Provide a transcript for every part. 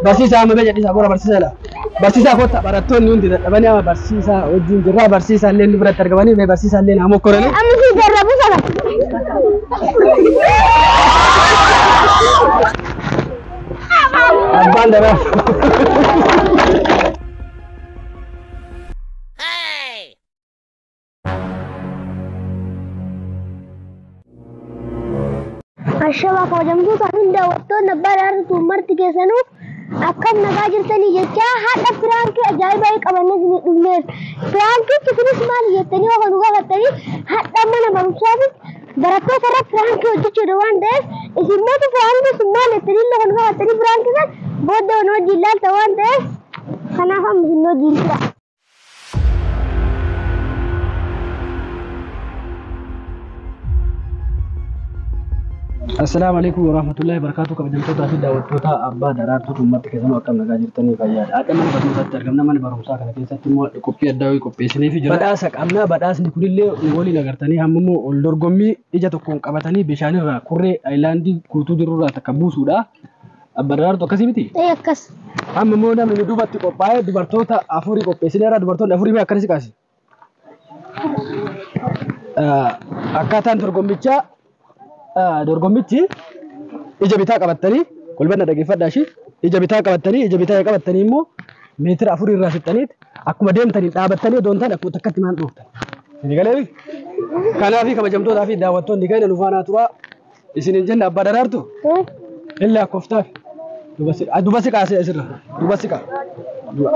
Barsiisaa amma bee jedhisaa gora barsiisaa dha. Barsiisaa kottaa barattoonni hundi dadhabanii amma barsiisaa wajjin jirra. Barsiisaa illee nu biratti argamanii mee barsiisaa illee haa mokkoranii. Amma si darrabu sana. Abbaan daraartu. Ashabaa kabajamtoota fi daawwattoonni abbaa daraartuu marti keessanuu akkam nagaa jirtanii jechaa haadha piraankii ajaa'ibaa qabannee isinii dhufneerra. Piraankichi kunis maali jettanii yoo nu gaafattanii hadha mana barumsaatti barattoota irra piraankii hojjechuudha waan ta'eef isin mootu piraankii sun maal jettanii illee kan gaafattanii piraankii san booda waan wajjin ilaalta waan ta'eef kanaaf amma isin wajjin tura. Assalaamu alaikum warahmatullahi wabarakatuh. Kabajamtootaa fi daawwattoota abbaa daraartuu ummatti keessanuu akkam nagaa jirtanii fayyaadha. Haadha mana barumsaatti argamna. Mana barumsaa kana keessatti immoo qophii addaa wayii qopheessiniif jira. Badhaasa qabna. Badhaasni kunillee nu waliin agartanii hamma immoo ol dorgommii ija tokkoon qabatanii bishaanirraa kurree aayilaandii guutuu jirurraa takka buusuudha. Abbaa daraartuu akkasii miti? Ee akkas. Amma immoo namni nu duubatti qophaa'ee dubartoota afurii qopheessineera. Dubartoonni afurii mee akkanas kaasi. Akkaataan dorgommichaa dorgommichi ija bitaa qabattanii kolbanna dhaggeeffadhaa ishii ija bitaa qabattanii ija bitaa qabattanii immoo meetira afurii irraa siqxaniit akkuma deemtanii dhaabattanii odoo hin taane akkuma takkatti maan dhooftan. Isin galee kanaaf kabajamtootaa fi daawwattoonni keenya nu faanaa turaa isin hin jenne abbaa daraartu illee akkoftaaf duba siqaa asirra duba siqaa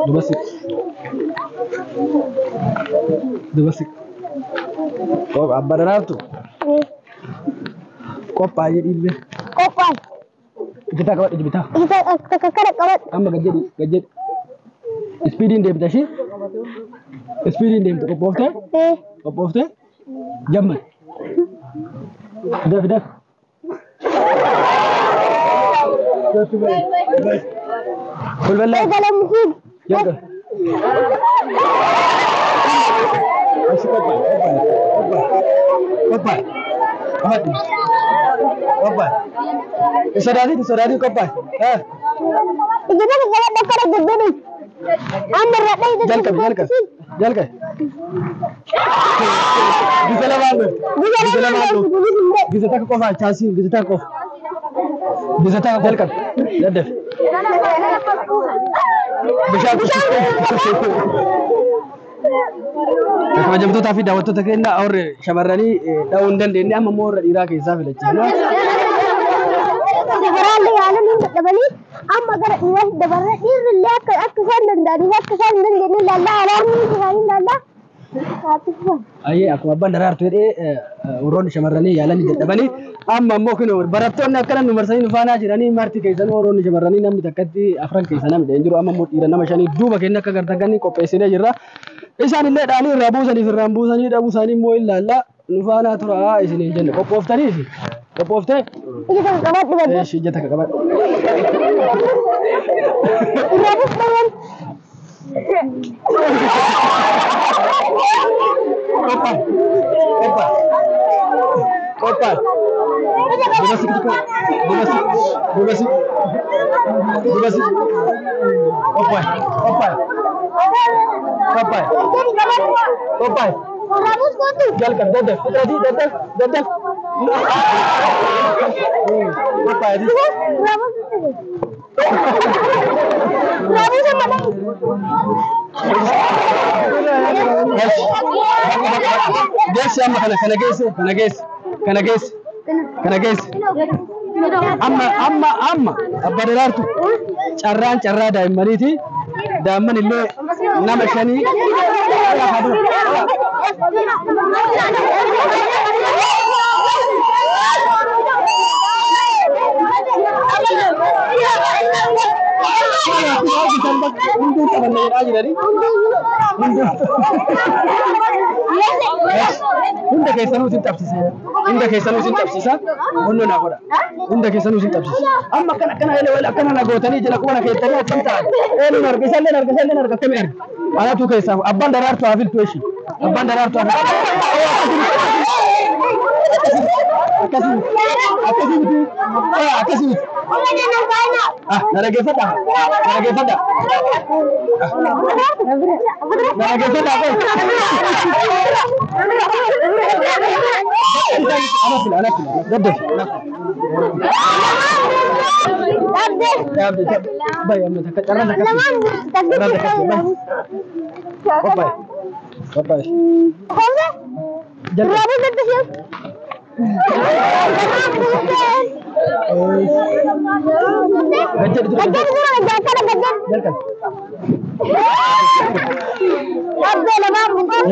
duba siqa duba siqa abbaa daraartu qophaa'ee dhiibbe. Qophaa'e. Bitaa qabadhu bitaa. Ija takka kana qabadhu. Amma gad jedhi gad jedhi. Ispiidiin deemta ishii. Ispiidiin deemta qophooftee. Qophooftee. Jammal. Dafi dafi. Kulballaa. Eegale mukiin. Jalqabe. Ashi qophaa'e qophaa'e qophaa'e. Qabadhu. Qophaa'e. Hin sodaatin hin sodaatin qophaa'e. Ija takka qabadhu akkana gad jedhi. Amma irraa dhahi. Jalqabe jalqabe jalqabe. Gisa lamaan dhoofte. Gisa lamaan dhoofte. Gisa takka qofa chaansiin gisa takka qofa. Gisa takka jalqabe. Daddafe. Bishaan kuchiste. Kabajamtootaa fi daawwattoota keenya warri shamarranii dha'uu hin dandeenye amma immoo warra dhiiraa keessaa filachiifna. Shamarraan yaalan hin dadhabanii amma gara dhiiraatti dabarra dhiirri illee akka akka isaan danda'aniif akka isaan hin dandeenye ilaallaa alaarmii isaanii ilaallaa. Ayyee akkuma abbaan daraartu jedhee warroonni shamarranii yaalanii dadhabanii amma immoo kunoo barattoonni akkana nu marsanii nu faanaa jiranii marti keessanuu warroonni shamarranii namni takkatti afran keessa namni hin jiru amma immoo dhiira nama shanii duuba keenya akka gartan kan qopheessinee jirra. Isaan illee dhaanii irraa buusaniif irraan buusanii dhabuu isaanii immoo ilaallaa nu faanaa tura isiniin jenne qophooftaniif qophooftee Ija takka qabadhu gad. Eeshi ija takka qabadhu. Irraa buufatan. Qophaa'e qophaa'e qophaa'e. Duba siqi duba siqi duba siqi duba siqi qophaa'e qophaa'e qophaa'e qophaa'e. Irraa buus kootu. Jalqabe daddaf fitratii daddaf daddaf. Qophaa'e. Irraa buus. Irraa buus amma dhahi. Geessi amma kana kana geesse kana geesse kana geesse kana geesse. Amma amma amma abbaa daraartu carraan carraa daa'immaniiti. Daa'imman illee nama shanii. Hunduu qabanne jedhaa jiranii. Hunda keessanuu isin qabsiise. Hunda keessanuu isin qabsiisa. Onnoo naa godha. Hunda keessanuu isin qabsiisa. Amma akkana akkana eelee wal akkana na gootanii jala qubana keessanii akkam ta'an. Eeluun arga isaalleen arga isaalleen arga akkamii arga. Anaatu keessaa abbaan daraartu haa filtu ishii. Abbaan daraartu haa filtu. Akkasii akkasii miti. Akkasii miti. Ah, na dhaggeeffadhaa. Na dhaggeeffadhaa. Na dhaggeeffadhaa qoy. Ana fila, ana fila. Daddaf. Dhaabde. Bayi amma takka carraa takka. Carraa takka. Bayi. Qophaa'e. Qophaa'e. Jalqaba. Gajjadhi dura. Jalqaba.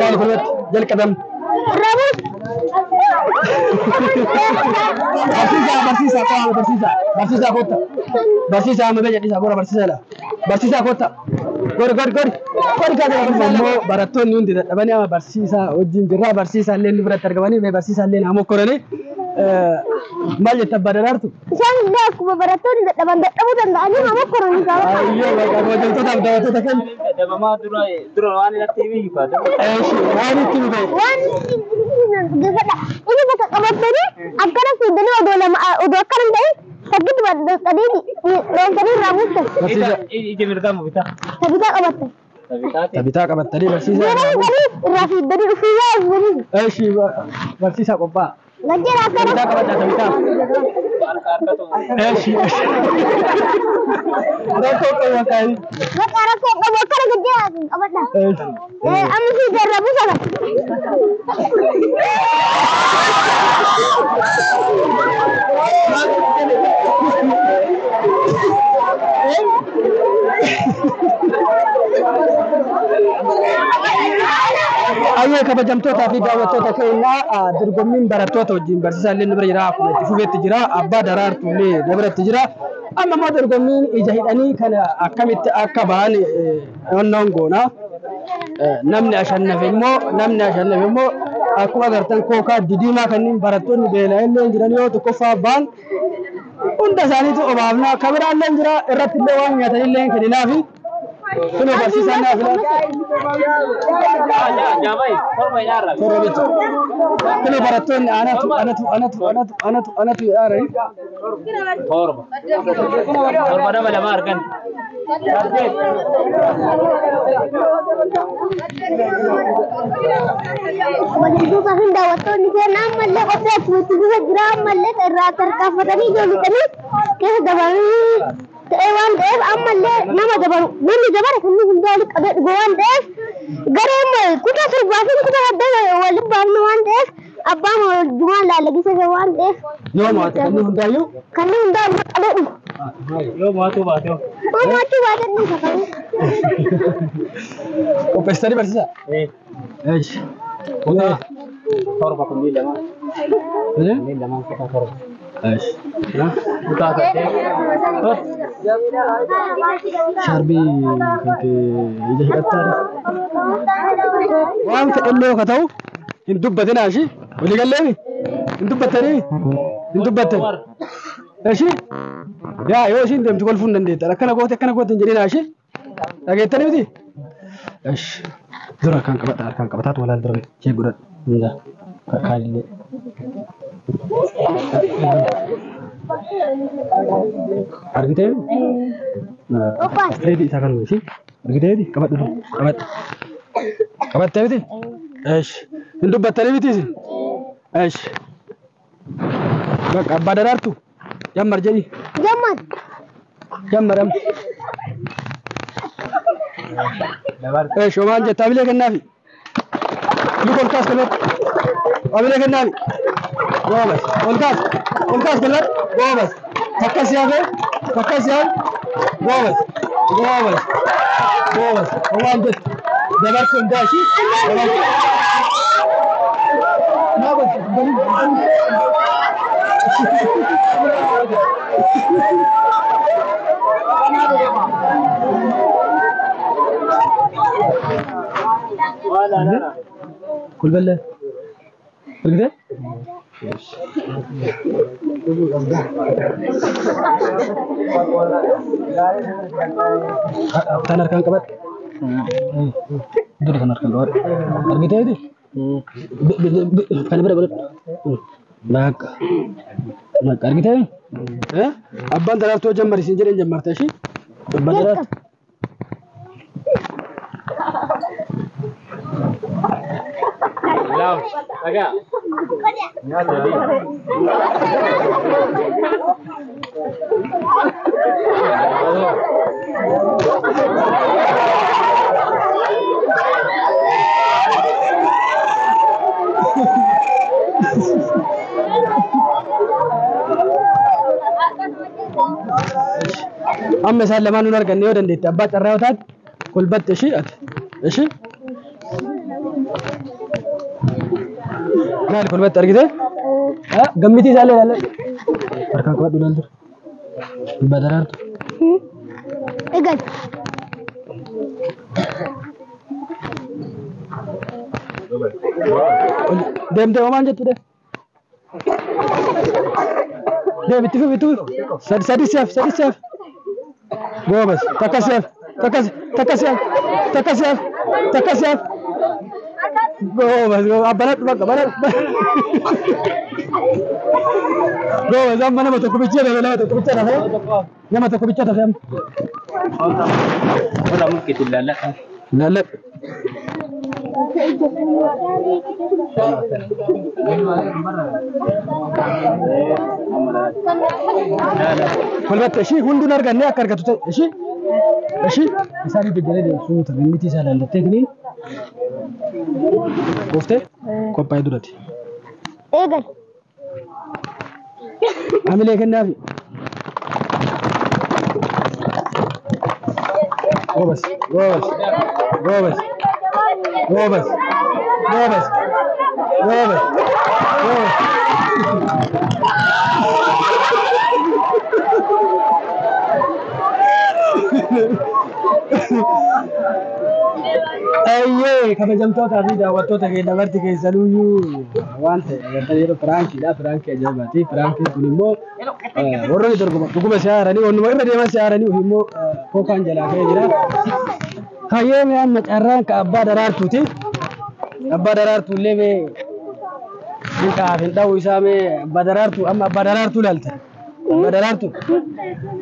Yaali kulmatti jalqabam. Barsiisaa barsiisaa qaama barsiisaa barsiisaa kotta. Barsiisaa amma bee jedhisaa gora barsiisaa la. Barsiisaa kotta. Gori gori gori. Gori kaasa barsiisaa immoo barattoonni hundi dadhabanii amma barsiisaa wajjin jirra. Barsiisaa illee nu biratti argamanii mee barsiisaa illee naa mokkoranii. Maal jetta abbaa daraartu? Isaan illee akkuma barattoonni dadhaban dadhabuu danda'anii nama koranii qaba. Ayyoo bakka kabajamtootaaf daawwattoota keenya. Dadhabamaa dura dura waan irratti himi hiikaa. Eeshi waan itti nu ba'e. Waan geeffadha. Inni bakka qabatanii akkana fuudhanii odoo lama odoo akkana hin ta'in takkitti badhaadhanii dhoofanii irraa buusan. Barsiisaa Ija mirgaa moo bitaa? Tabitaa qabattan. Bitaati. Tabitaa qabattanii barsiisaa. Yeroo galii irraa fiiddanii dhufuu yaa dhufanii. Eeshi barsiisaa qophaa'a. Gajjera akkana. Tabitaa qabadhaa tabitaa. Harka harkatu. Eeshi. Rakkoo qabu akkaayii. Bakka rakkoo qabu akkana gajjera qabadha. Eeshi. Amma fiigee irraa buusan. Ayyee kabajamtootaa fi daawwattoota keenyaa dorgommiin barattoota wajjin barsiisaa illee nu bira jira akkuma itti fufeetti jira abbaa daraartuu illee nu biratti jira. Amma immoo dorgommiin ija hidhanii kana akkamitti akka ba'an onnoon goona. Namni ashannafe immoo namni ashannafe immoo akkuma agartan kookaa didiimaa kanneen barattoonni beela'aa illee jiran yoo tokkoffaa ba'an hunda isaaniitu obaafna. Kabiraan illee jira irratti illee waan nyaatan illee kenninaafi. Kunoo barsiisaan naaf ilaa. Jaabai torba ijaarra. Torba bicha. Kunoo barattoonni anatu anatu anatu anatu anatu anatu jedhaarani. Torba. Torba nama lama argan. Saddeet. Kabajamtootaa fi daawwattoonni keenya ammallee qophii akkuma itti fufe jira ammallee irraa tarkaanfatanii ijoolletanii keessa dabalanii ta'ee waan ta'eef ammallee nama dabalu namni dabale kunni hundaa walitti qabee dhugu waan ta'eef gareen kutaa torbaa fi kutaa saddeet walitti baafnu waan ta'eef abbaan jumaan laalagisa waan ta'eef Yoo mo'ate kanneen hundaayyuu. kanneen hundaa walitti qabee dhugu. Yoo mo'atuu baate hoo? Yoo mo'achuu baate dhufa kan. Qopheessitanii barsiisaa? Eeshi. Kutaa torba kunneen lama. Kunneen lamaan kutaa torba. Eeshi. Kutaa saddeet. Shaarbii kan kee ija hidhattaa waan fedhallee yoo ta'u hin dubbatinaa ishii walii galleemi hin dubbattanii hin dubbattan ishii yaa yoo ishiin deemtu kolfuu hin dandeettan akkana goote akkana goote hin jedhinaa ishii dhageettanii miti ish dura harkaan qabadha harkaan qabataatu walaal dura ishee godhadhu hunda kaanillee argitee Reedi isaa kanuma ishii argitee qabadhu qabadhu qabattee miti ish hin dubbattanii miti isin ish bakka abbaa daraartu jammar jedhi Jammar. jammar amma ish homaan jetta abilee kennaafi luka ol kaas kalladhu abilee kennaafi goobas ol kaas ol kaas kalladhu goobas takka si hafe takka si hafe goobas goobas goobas homaan jetta dabarsu hundaa ishii dabarsu maa godhe كل بله كده Tan harkaan qabadhu. Dura kan harkaan qabadhu. Argitee miti? Kana bira godhadhu. Bakka. Bakka argitee? Abbaan daraartuu jammari siin jedheen jammarte ishii. Abbaa daraartuu. Lama. Dhagaa. Sadii. Amma isaan lamaan nun arganne yoo dandeette abbaa carraa yoo taate kolbatte ishii ati ishii maal kolbatte argite gammitii isaallee ilaalle harkaan qabadhu ilaal ture abbaa daraartu Eegal. Deemtee homaan jettu dee deem itti fufi itti fufi sadi si'af sadi si'af Gomes, takka si'af takka takka si'af takka si'af takka si'af Gomes banadhu bakka banadhu Gomes amma nama tokko bicha dhabe nama tokko bicha dhabe nama tokko bicha dhabe amma Wala mukti ilaalladha. Ilaalladhu. Kolbatte ishii hunduun arganne akka argatu ta'e ishii ishii isaan jajjalee deemsuu gammitii isaa ilaallattee kiniin gooftee qophaa'ee durati. Eegal. Hamilee kennaafi. Goobas goobas goobas goobas goobas goobas goobas. Ayyee kabajamtootaa fi daawwattoota keenya marti keessanuyyuu waan ta'e agartan yeroo piraankiidha. Piraankii ajaa'ibaati. Piraankiin kun immoo warroonni dorgoma dhuguma si haaranii wannuma irra deeman si haaranii ofii immoo kookaan jalaa ka'ee jira. Hayyee mee amma carraan ka abbaa daraartuuti. Abbaa daraartuu illee mee hin kaaf hin dha'u isaa mee abbaa daraartuu amma abbaa daraartuu ilaalta. Abbaa daraartuu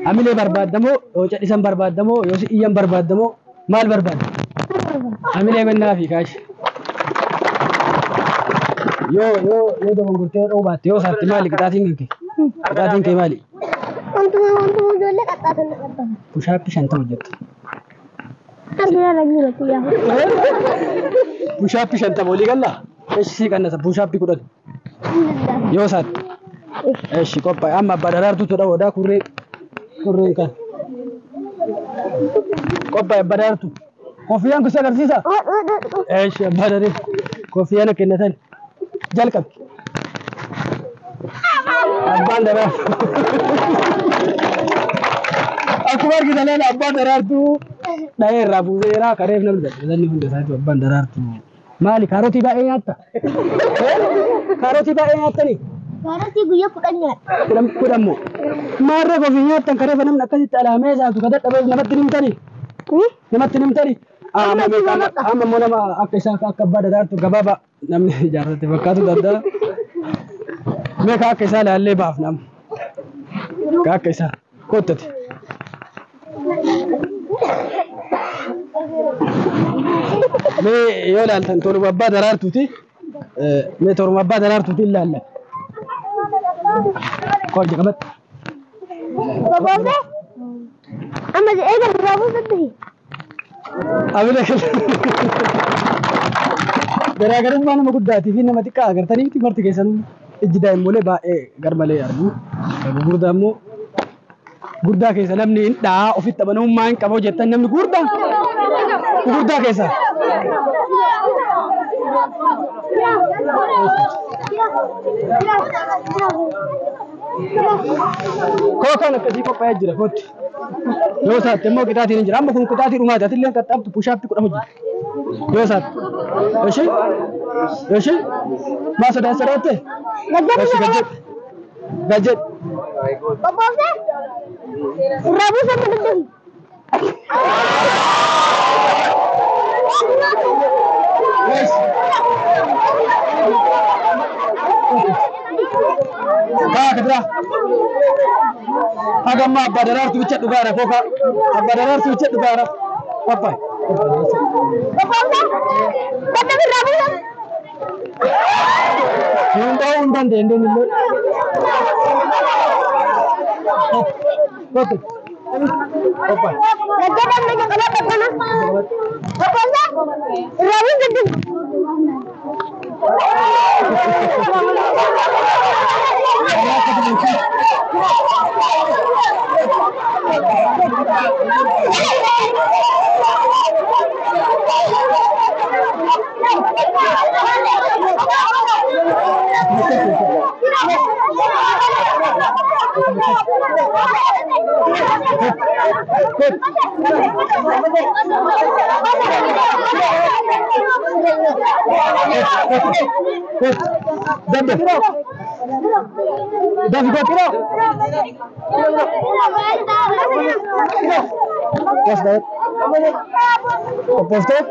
hamilee barbaaddamoo yoo cadhisan barbaaddamoo yoo si iyyan barbaaddamoo maal barbaadda? Hamilee mennaa fi kaashi. Yoo yoo yoo dogongortee dha'uu baatte yoo saatti maali qixaatiin kan kee? Qixaatiin kee maali? Wantuma wantuma ijoollee qaxxaatan qaxxaatan. Pushaappii 50 hojjetta. Argina rajuu yaa. Pushaappii 50 olii gallaa? Eshi sii qannasa pushaappii 10. Yoo saatti. Eshi qophaa'e amma abbaa daraartuutu dha'uudha kurree kurreen kan. Qophaa'e abbaa daraartuu. Koffiyaan kun si agarsiisa? Eshi abbaa daraartuu. Koffiyaan kennatan jalqabi. Abbaan daraartuu. Akkuma argitan laala abbaan daraartuu dhahee irraa buuseera kareef namni dadhabanni hunda isaati abbaan daraartuu. Maali kaarotii baay'ee nyaatta? Kaarotii baay'ee nyaattanii? Kaarotii guyyaa 10 nyaadha. 10 moo? Maarree kofii nyaattan kareefa namni akkasitti alaamee isaatu ka dadhabeef namatti nimtanii? Namatti nimtanii? Amma immoo nama akka isaa akka abbaa daraartuu gabaabaa namni ijaarrate fakkaatu danda'a. Mee ka akka isaa ilaallee baafna amma. Ka akka isaa kottate. Mee yoo ilaaltan torba abbaa daraartuuti. Mee torba abbaa daraartuuti ilaalla. Koo ija qabadhu. Boboofee? Amma eegal baabuu dadhabi. Abila garaagarummaa nama guddaatii fi nama xiqqaa agartanii miti marti keessan ijji daa'immolee baay'ee garmalee argu. Gurguddaa immoo guddaa keessa namni hin dhahaa ofitti amanamummaa hin qabu jettan namni gurguddaa gurguddaa keessa. Kookaan akkasii qophaa'ee jira kootti. Yoo saatte immoo qixaatiin hin jira. Amma kun qixaatii dhumaati. Ati illee qaxxaamtu pushaappii 10 hojjeta. Yoo saatte. Eshi? Eshi? Maa sodaa sodaatte? Gajjadhu. Gajjadhu. Gajjadhu. Boboofee? Irraa buusa amma dadhabi. Kaa ka Irraa. Haga ammaa abbaa daraartu bicha dhugaara kooka. Abbaa daraartu bicha dhugaara. Qophaa'e. Siin dha'uu hin dandeenye illee. Kottu. Qophaa'e. Dabbe. Dafi kottu. Yes, Dad. Qophooftee?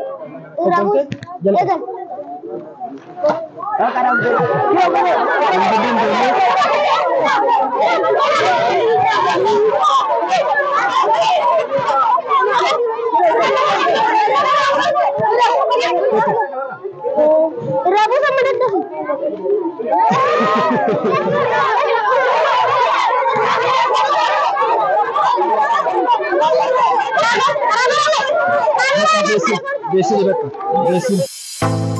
Qophooftee? Jalqaba. Beeksisi bakka. Beeksisi.